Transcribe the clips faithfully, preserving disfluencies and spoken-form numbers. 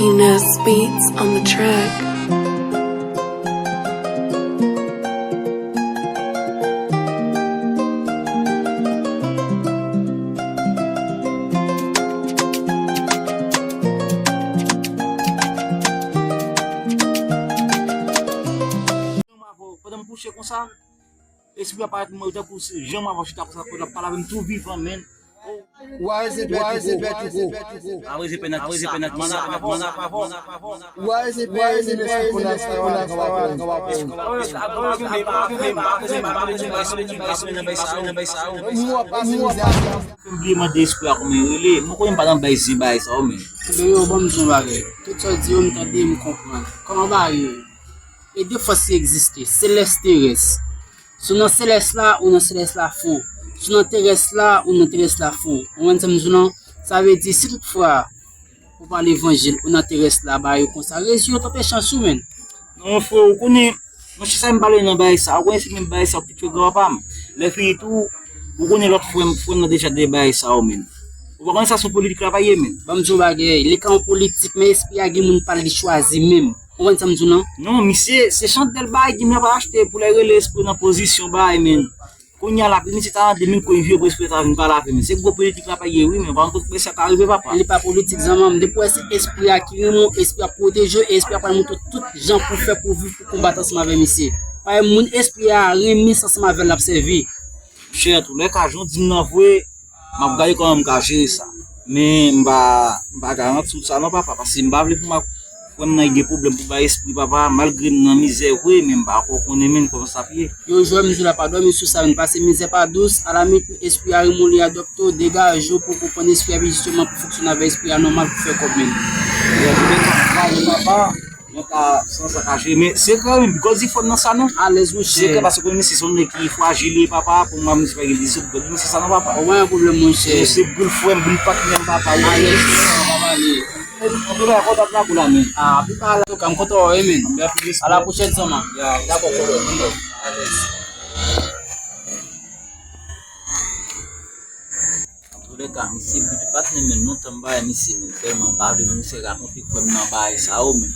Enos Beats on the track. Pandan m kouche konsa, espri a parèt mwen tankou se jan m ap chita konsa, pou l ap pale avè m tou vivan, men. Ou a reze pè tou gwo. A reze pè nan kisa? Manna pa fò. Ou a reze pè, reze pè, reze pè, reze pè. Fè m bliye mande espri a kòman yo rele. Mwen konnen m pa nan bay zen bagay sa yo, men. Ebyen yo, ban m di yon bagay. Tout sa w di yo, m tande, m konprann. Kòman bagay yo ye? E de fòs ki egziste, selès, terès. Si w nan selès la, ou nan selès la fon. Si w nan terès la, ou nan terès la fon. Ou konprann sa m di w lan? Sa vle di, si tout fwa ou pa levanjil, ou nan terès la, bagay yo konsa, rezi yo, tanpri chans ou, menn. Non, frè, ou konnen, monchè, sa m pale nan bagay sa, ou konnen se menm bagay sa, ou te tchwe granpapa m. Lè fini tou, ou konnen lòt frè m, frè m nan deja de bagay sa yo, menn. Ou pa konnen sa se yon politik la pa ye, menn. Ban m di w yon bagay, li ka yon politik, men espri a gen moun pa l li chwazi menm. Ou konprann sa m di w lan? Non, misye, se chandèl bagay, gim nan pa achte pou lè rele espri nan pozisyon bagay, menn. Kounye a la, misye ta mande mil kwen vye pou espri ta vin pale avè m. Se gwo politik la pa ye, wi, men pa yon kote sa ka rive, papa. Li pa politik, zanmi m. Depi w wè se espri a ki renmen w, espri a pwoteje w, e espri a pral montre w tout jan pou fè pou viv pou konbat ansanm avè misye. Paske moun espri a renmen se ansanm avè l l ap sèvi. Chè, antoulèka, jan w di m nan vre, m ap gade kòman m ka jere sa. Men m pa, m pa garanti w sa non, papa, paske m pa vle pou m ak frè m nan gen pwoblèm pou bay espri, papa, malgre m nan mizè vre, men m pa ko konnen menm kòman sa ap ye. Yo jwe m jou la pa dòmi sou sa menm, paske mizè pa dous, alamit pou espri a renmen w li adopte w, degaje w pou w konprann espri a, pi jisteman pou fonksyone avèk espri a nòmal pou fè kòb menm. Yo jwe m papa, Mwen ka san sa kache, men sekrè wi, because li fò nan sa non. Alèz monchè. Sekrè paske konnen misye se yon nèg ki frajil li papa, pou mwen misye pa gen disip, because misye sa nan papa. Ou pa gen pwoblèm monchè. Misye boul frè m, boul patnè m papa. Alèz papa li. Antouka kontak la pou la men. Ah, pi pa la antouka m kontan wè men. Ala pwochèn zanmi. Dakò kolon. Alèz. Antoulèka, misye bout patnè men lontan m pa wè misye men tèlman m pa vle misye rakonte frè m nan bagay sa yo men.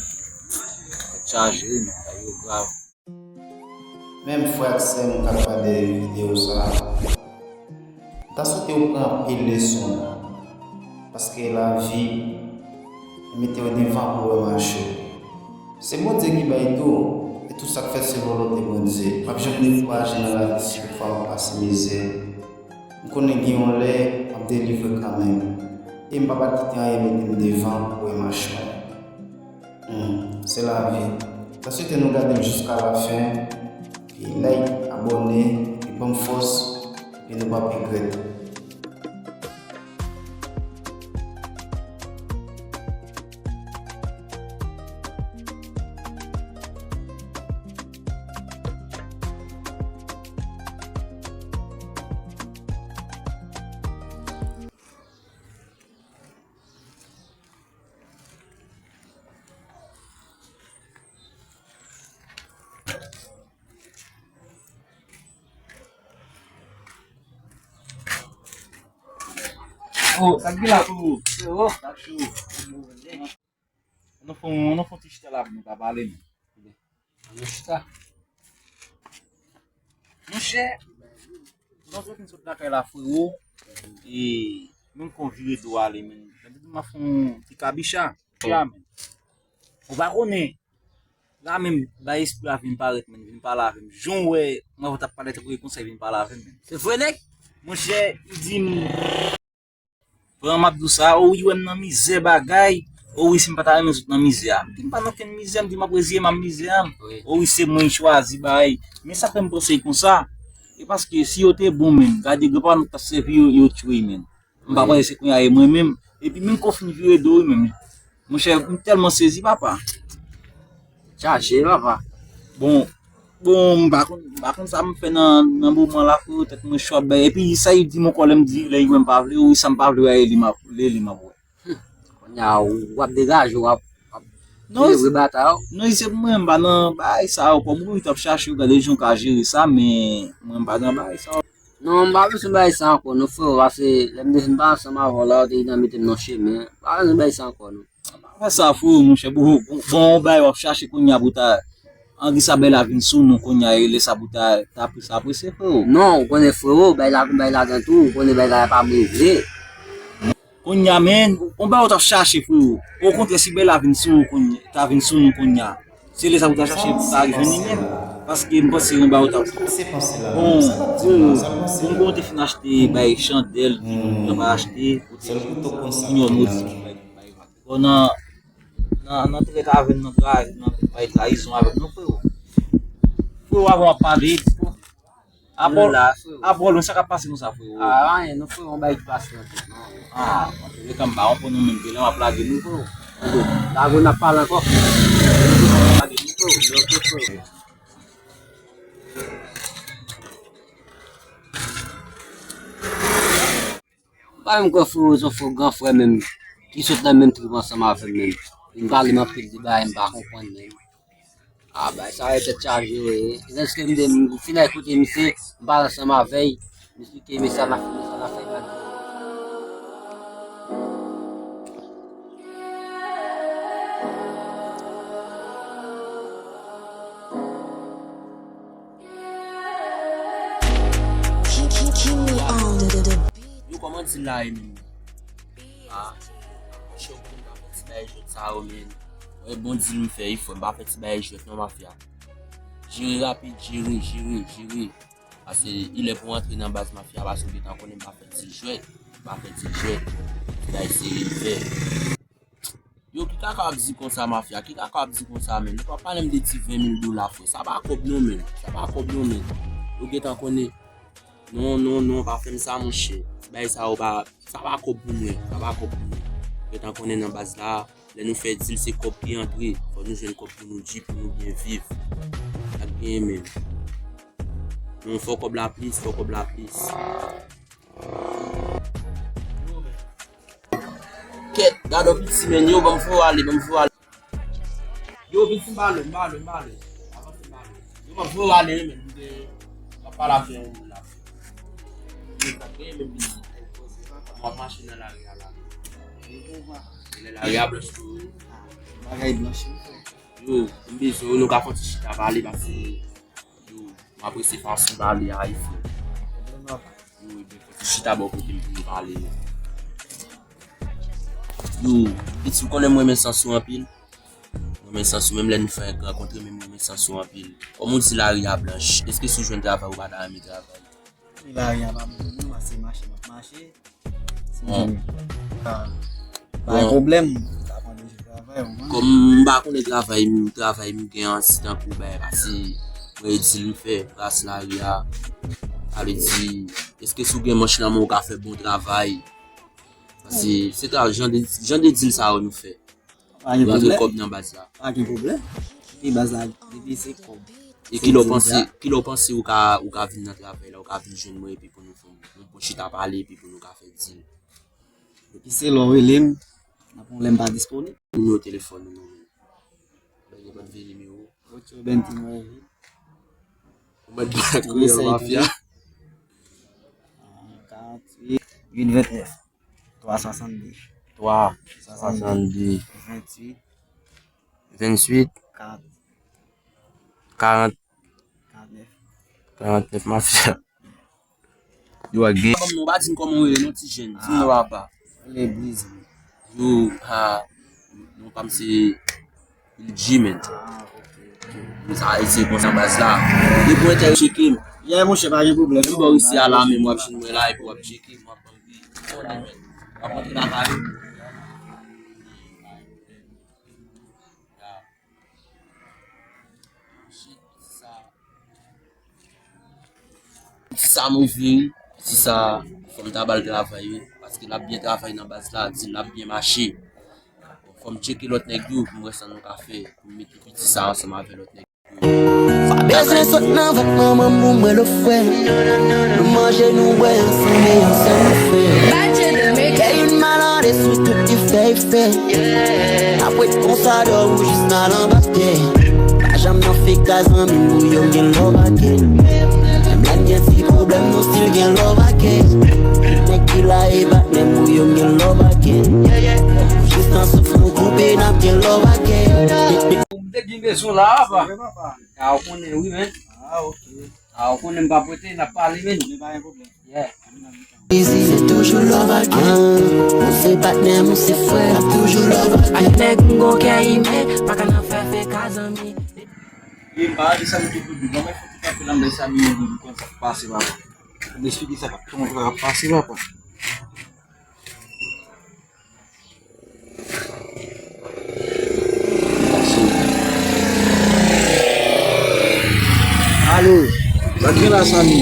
Tèt chaje wi men, bagay yo grav. Menm frè ak sè m k ap gade videyo sa, m ta swete yo pran anpil leson paske lavi mete yo devan pou wè mache. Se Bondye ki bay tou, e tou sa k fèt se volonte Bondye. M p ap janm dekouraje nan lavi si toutfwa m ap pase mizè. M konnen gen yon lè m ap delivre kanmenm. E m p ap kite anyen mete m devan pou wè mache. Hmm, se lavi. M ta swete nou gade m jiska lafen. Epi like, abòne, epi ban m fòs, epi nou p ap regrèt. Oh, sa k gen la tou? Frero, sa k cho. Ann nou fè yon, ann nou fè yon ti chita la pou nou ka pale men. Ann nou chita. Monchè, nou sot vin sot lakay la frero. E menm kon vire do ale men. Gade m ap fè yon ti kabicha. Ya men. Ou pa konnen. La menm, bay espri a vin parèt men, vin pale avè m. Jan w wè m avè w t ap pale tankou e konsa, vin pale avè m men. Se vre nèg? Monchè, li di m, pran m ap di w sa, o wi, wè m nan mizè bagay, o wi, si m pa ta renmen sot nan mizè a. M di m pa nan okenn mizè, m di m ap reziye m a mizè a. O wi, se mwen ki chwazi bagay. Men sa fè m panse konsa, e paske si yo te bon menm, gade granpapa nou t ap sèvi yo, yo tchwe menm. M pa panse se kounye a e mwen menm. Epi menm kon fin vire do wi menm. Monchè, m tèlman sezi papa. Chaje papa. Bon, bon, m pa konn, m pa konn sa m fè nan, nan moman la frero, tèt mwen cho ap bay. Epi sa li di m ankò lè m di, lè li wè m pa vle, wi sa m pa vle a e li m ap, e li m ap wè. Kounye a w ap degaje w ap, w ap, Non, vre, vre batay. Non, se pou mwen, m pa nan bagay sa yo. Kòm ou t ap chache, ou gade jan w ka jere sa, men mwen, m pa nan bagay sa yo. Non, m pa bezwen bagay sa ankò, non, frero, paske lè m te fin pale ansanm avè w la, w te gentan mete m nan chemen. M pa bezwen bagay sa ankò, non. Fè sa, frero, monchè, bon, bon, bon, yon bagay w ap chache kounye a pou ta, anki sa bagay la vin sou nou kounye a, e lè sa pou ta, ta prese, aprese, frero. Non, ou konnen, frero, bagay la gon bagay ladan tou, ou konnen bagay la pa move. Kounye a, men, yon bagay w t ap chache, frero. Okontrè, si bagay la vin sou ou kounye, ta vin sou nou kounye a, se lè sa pou ta chache, pou ta jwenn li menm. Paske m panse yon bagay w t ap, bon, frero, bon, bon, te fin achte bay chandèl, yon bagay achte, kote, yon modi. Bon, nan, nan, nan trèt avè m, nan tra-, nan bay trayizon avè m, non, frero. Frero, avan w ap pale, apre w, apre w, sa k ap pase konsa, frero? Ah, anyen, non, frero, yon bagay ki pase nan tèt mwen. Ah, antouka, m pa konprann nou menm, ke lè m ap lage nou, frero. Lage w, n ap pale ankò. Lage nou, frero. Ok, frero. M pa menm kwè frero, se yon frero, gran frè menm, ki sot nan menm trip ansanm avè m menm. Vin pale m anpil de bagay m pa konprann menm. Ah, bagay sa yo tèt chaje wi. Lèske m de, m fin al koute misye, m pale ansanm avè l, m esplike misye sa n ap fè, misye sa n ap fè, bagay. Yo, kòman dil la ye menm? Ah, monchè, ou konn m pa fè ti bagay jwèt sa yo, men. Wè, bon dil m fè, wi, frè, m pa fè ti bagay jwèt non, mafya. Jere rapid, jere, jere, jere. Paske li lè pou antre nan baz mafya, paske ou gentan konnen m pa fè dil jwèt, m pa fè dil jwèt. Ti bagay serye m fè. Yo, ki kaka w ap di konsa, mafya? Ki kaka w ap di konsa, menn? Ou pa pale m de ti ven mil dola, frè. Sa pa kòb non, menn. Sa pa kòb non, menn. Ou gentan konnen. Non, non, non, pa fè m sa, monchè. Ti bagay sa yo pa, sa pa kòb pou mwen. Sa pa kòb pou mwen. Ou gentan konnen nan baz la, lè nou fè dil, se kòb ki antre. Fò nou jwenn kòb pou nou di, pou nou byen viv. Sa k genyen, menn. Non, fò kòb la plis, fò kòb la plis. Kèt, gade yon piti, menn, yo, ban m fè w ale, ban m fè w ale. Yo, piti, m ba lè, m ba lè, m ba lè. Avanse, m ba lè. Yo, ban m fè w ale, wi, menn, m gen, m ap pale avè yon moun la. Yo, sa gen, menn, piti. M ap mache nan lari a la. Lè lari a blanch tou, wi. Bagay blanch, wi. Yo, m bezwen w, nou ka fè yon ti chita pale, paske Yo, m apresye fason w pale a, wi, frè. Yo, ebyen, fò ti chita bò kote m pou nou pale. Yo, piti, ou konnen m renmen sans ou anpil. M renmen sans ou, menm lè nou fenk rankontre, men m renmen sans ou anpil. Kòm ou di lari a blanch, èske si w jwenn travay, ou pa ta renmen travay? Lari a pa bon pou mwen, paske mache m ap mache. Bon. Bon. Bay pwoblèm. Kòm m pa konnen travay m, travay m gen an, si tankou bay, paske mwen di l m fè gras lari a. Sa vle di, èske si w gen manch nan men w, ou ka fè bon travay? Paske se tra-, jan de, jan de dil sa yo nou fè. Pa gen pwoblèm. Rantre kòb nan baz la. Pa gen pwoblèm. Depi baz la, depi se kòb. E kilè w panse, kilè w panse ou ka, ou ka vin nan travay la, ou ka vin jwenn mwen, epi pou nou fè yon, yon bon chita pale, epi pou nou ka fè dil. Epi se lè w rele m, nan pwoblèm pa disponib. Nimewo telefòn ou non, men. Mwen gen pòt vye nimewo. Ocho venti nueve. Ou mèt ba kreyòl mafya. Karant uit, uit vennèf. Twa swasannde. Twa swasannde. Venntuit. Venntuit. Kat. Karant. Karantnèf. Karantnèf, mafya. Yo, ak gen. Kòm non, pa di m kòman w rele non, ti jèn. Di m non, papa. Rele Briz. Yo, ha, non pa m se Lil G, menn. Ah, ok, ok. Sa, e se konsa baz la. Depi w entèl tcheke m. Yeah, monchè, pa gen pwoblèm. Menm bò isi a la, menm w ap jwenn mwen la, epi w ap tcheke m, w ap anvi konnen, menn. W ap antre lakay ou. Piti sa move wi, piti sa fò m ta ba l travay wi, paske l ap byen travay nan baz la, di l ap byen mache. Fò m tcheke lòt nèg yo pou m wè sa nou ka fè, pou m mete piti sa ansanm avè lòt nèg yo. Pa bezwen sot nan vant manman m pou m wè lè w frè. Nou manje, nou bwè ansanm e yon sèl nou fè. Kè youn malade sou tout ti Fè fè. Apre konsa dò ou jis nan anba tè. Pa janm nan fika zanmi m pou yo gen love again. Menm lè n gen ti pwoblèm nou still gen love again. Nèg ki la e patnè m pou yo gen love again. Jis nan souf nou koupe n ap gen love again. M te gen bezwen la, apa. A, ou konnen, wi, men. Ah, ok. A, ou konnen m pa prete, n ap pale, men. Men pa gen pwoblèm. Yeah. Easy, se toujou love again. Ah, ou se patnè m, ou se frè, ap toujou love again. Ak nèg m gon kè imen, pa ka nan fè feka zanmi. E m pa rete sa m te kou di, ban mwen fè ti kanpe nan men sa mi yon goud konn sa k pase, papa. M esplike sa k ap, kòman sa k ap pase, papa. Alo, sa k gen la, Samy?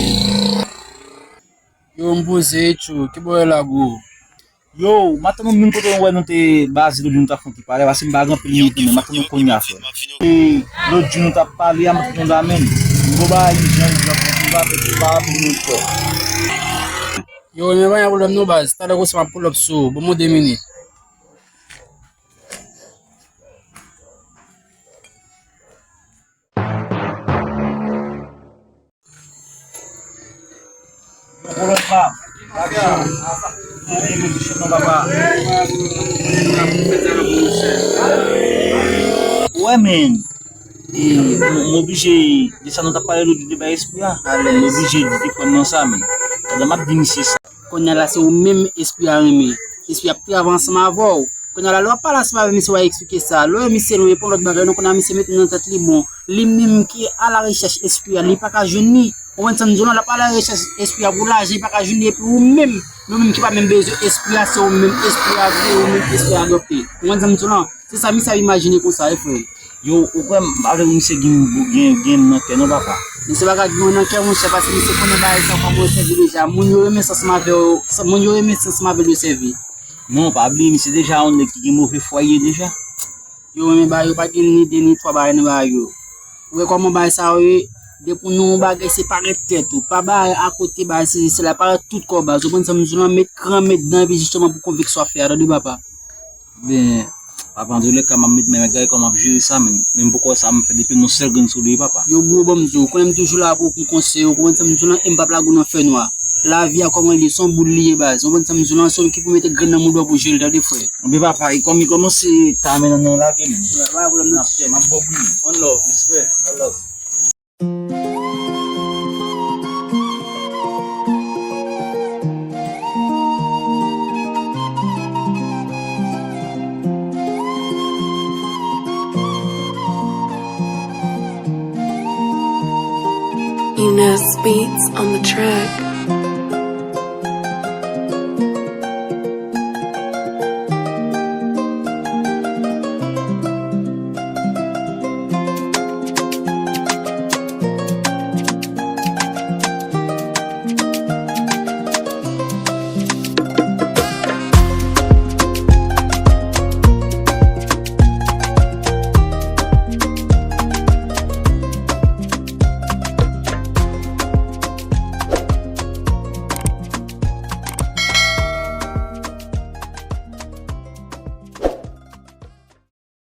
Yo, m poze, tchou, ki bò w ye la, gwo? Yo, m ap tann ou menm kote w wè nou te baze lòt jou nou t ap fè yon ti pale, paske m pa gen anpil minit non, men m ap tann ou kounye a, frè. E lòt jou nou t ap pale a, m ap tann ou la menm. M gon bagay ijan, ijan pou nou, pa pou nou, frè. Yo, men pa gen pwoblèm non, baz. Talè konsa m ap pull up sou ou. Ban mwen de minit. Wè, men, e, m, m oblije di sa nou t ap pale lòt jou de bay espri a. M oblije di te kwè m nan sa, men. Pandan m ap di misye sa. Kounye a la, se ou menm espri a renmen. Espri a ap travay ansanm avè w. Kounye a la, lè w ap pale ansanm avè misye, w a eksplike sa. Lè w wè misye lwen, e pa yon lòt bagay, non, kounye a misye mete nan tèt li, bon, li menm ki alarechèch espri a, li pa ka jwenn li. Ou konprann sa m di w lan? L ap alarechèch espri a pou lajan, li pa ka jwenn li, epi ou menm, nou menm ki pa menm bezwen espri a, se ou menm espri a vle, ou menm espri a adopte. Ou konprann sa m di w lan? Se sa misye ap imajine konsa, wi, frè. Yo, ou kwè m pa vle pou misye gen, gen, gen m nan kè non, papa. Misye pa ka gen w nan kè, monchè, paske misye konnen bagay sa w kòman w sèvi deja. Moun yo renmen sa ansanm avè w, sa, moun yo renmen sa ansanm avè w yo sèvi. Non, pa bliye, misye deja yon nèg ki gen move fwa li ye deja. Yo renmen bagay yo, pa gen ni de ni twa bagay nan bagay yo. Ou wè kòman bagay sa yo ye? Depi w nan yon bagay, se parèt tèt ou. Pa bagay akote, bagay sesi, sela, parèt tout kò w baz. Ou konprann sa m di w lan? Met kran, met dan, epi jisteman pou konviksyon w ap fè a, tande papa. Ben, papa, antoulèka, m ap met men, men gade kòman m ap jere sa, men, men m poko wè sa m fè depi yon sèl grenn sou li, papa. Yo, bro, ban m di w, ou konnen m toujou la pou, pou m konseye w, ou konprann sa m di w lan, e m p ap lage w nan fènwa. Lavi a kòman li ye, se yon boul li ye, baz. Ou konprann sa m di w lan, se ou menm ki pou mete grenn nan mouda w pou jere l, tande, frè. Anben, papa, e kòm, e kòman se ta men nan, nan lage, men. Pa gen pwoblèm, non, ti jèn. M ap ba w pou li. One love, respect. One love. Enos Beats on the track.